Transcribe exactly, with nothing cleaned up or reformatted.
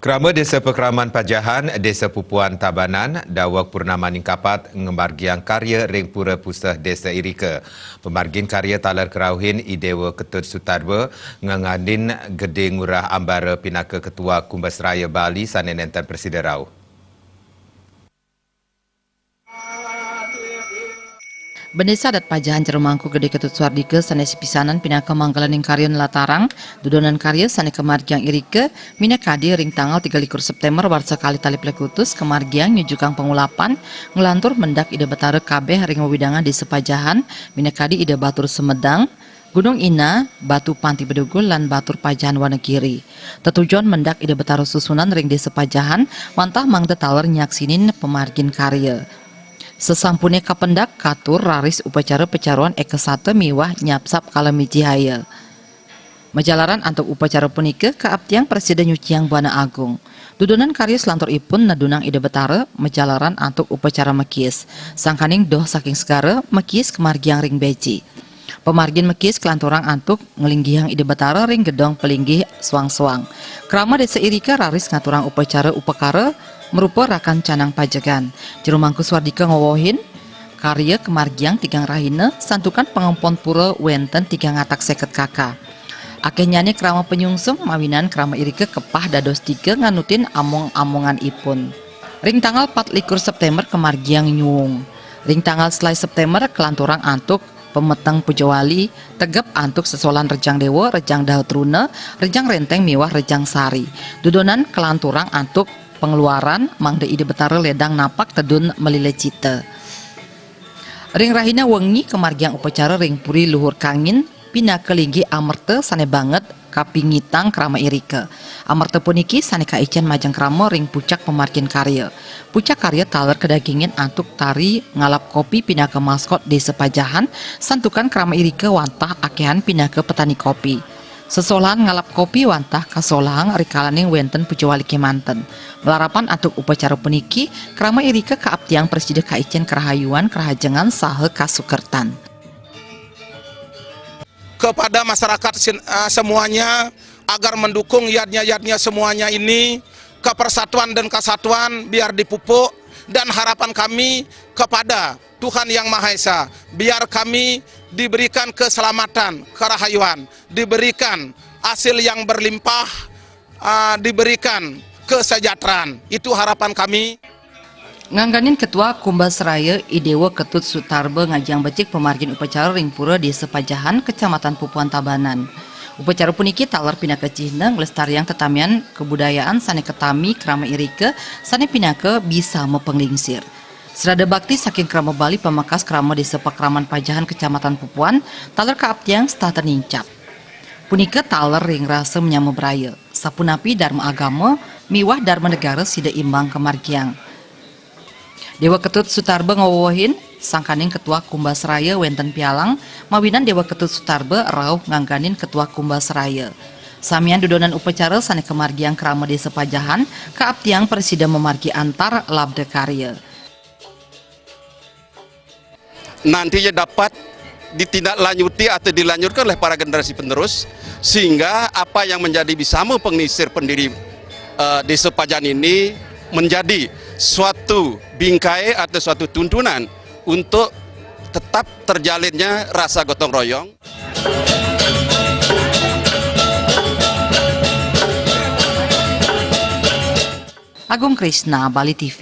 Krama Desa Pakraman Pajahan, Desa Pupuan Tabanan, daweg purnamaning kapat ngamargiang karya ring pura puseh Desa irika. Pamargin karya taler karauhin I Dewa Ketut Sutarba, ngangganin Gede Ngurah Ambara pinaka Ketua Kumbasraya Bali sane nenten prasida rauh. Bendesa Adat Pajahan Jero Mangku Gede Ketut Suardika sane sepisanan pinaka manggalaning karya nlatarang dudonan karya sane kamargiang irika, minakadi ring tanggal tiga likur September warsa kalih tali plekutus kamargiang nyujukang pangulapan nglantur mendak Ida Betara kabeh ring wewidangan Desa Pajahan, minakadi Ida Batur Semedang, Gunung Ina, Batu Panti Bedugul, lan Batur Pajahan Wanagiri. Tetujon mendak Ida Betara susunan ring Desa Pajahan, wantah mangda taler nyaksinin pamargin karya. Sasampune kapendak, katur raris upacara pacaruan eka sata miwah nyapsap kala mijihaya. Majalaran antuk upacara punika, kaaptiang prasida nyuciang Buana Agung. Dudonan karya selanturipun nedunang Ida Betara, majalaran antuk upacara mekis. Sangkaning doh saking segara, mekis kamargiang ring beci. Pamargin mekis kalanturang antuk nglinggihang Ida Betara ring gedong palinggih soang-soang. Krama Desa irika raris ngaturang upacara upakara marupa rakan canang pajegan. Jero Mangku Suardika ngawewehin, karya kamargiang tigang rahina, santukan pangempon pura wenten tigang atak seket kaka. Akehnyane krama panyungsung, mawinan krama irika kepah dados tiga nganutin among-amonganipun. Ring tanggal pat likur September kamargiang nyuung. Ring tanggal selae September kalanturang antuk pameteng pujawali, tegep antuk sesolahan Rejang Dewa, Rejang Dahatruna, Rejang Renteng miwah Rejang Sari. Dudonan kalanturang antuk pangeluaran mangda Ida Betara ledang napak tedun malila cita. Ring rahina wengi kamargiang upacara ring Puri Luhur Kangin, pinaka linggih amerta sane banget kapingitang krama irika. Amerta puniki sane kaicen majeng krama ring pucak pamargin karya. Pucak karya taler kadagingin antuk tari ngalap kopi pinaka maskot Desa Pajahan, santukan krama irika wantah akehan pinaka petani kopi. Sesolahan ngalap kopi wantah kasolahang rikalaning wenten pujawali kemanten. Malarapan antuk upacara puniki, krama irika kaaptiang prasida kaicen karahayuan, karahajengan, saha kasukertan. Kepada masyarakat sin-, eh, semuanya, agar mendukung yadnya-yadnya semuanya ini, kepersatuan dan kesatuan biar dipupuk, dan harapan kami kepada Tuhan Yang Maha Esa, biar kami diberikan keselamatan, kerahayuan, diberikan hasil yang berlimpah, ah, diberikan kesejahteraan. Itu harapan kami. Ngangganin Ketua Kumbasraya, I Dewa Ketut Sutarba ngajeng becik pamargin upacara ring Pura Desa Pajahan, Kecamatan Pupuan Tabanan. Upacara puniki taler pinaka cihna nglestariang tetamian kabudayaan sane katami krama irika sane pinaka bisa mapanglingsir. Srada bakti saking krama Bali pamekas krama Desa Pakraman Pajahan, Kecamatan Pupuan, taler kaaptiang setata nincap. Punika taler ring rasa manyama braya. Sapunapi darma agama miwah darma negara sida imbang kamargiang. Dewa Ketut Sutarba ngawewehin, sangkaning Ketua Kumbasraya wenten pialang, mawinan Dewa Ketut Sutarba rauh ngangganin Ketua Kumbasraya. Samian dudonan upacara sane kamargiang krama Desa Pajahan, kaaptiang prasida mamargi antar labda karya. Nantinya dapat ditindaklanjuti atau dilanjutkan oleh para generasi penerus, sehingga apa yang menjadi bisama pengisir pendiri, eh, Desa Pajahan ini menjadi suatu bingkai atau suatu tuntunan untuk tetap terjalinnya rasa gotong royong. Agung Krishna, Bali T V.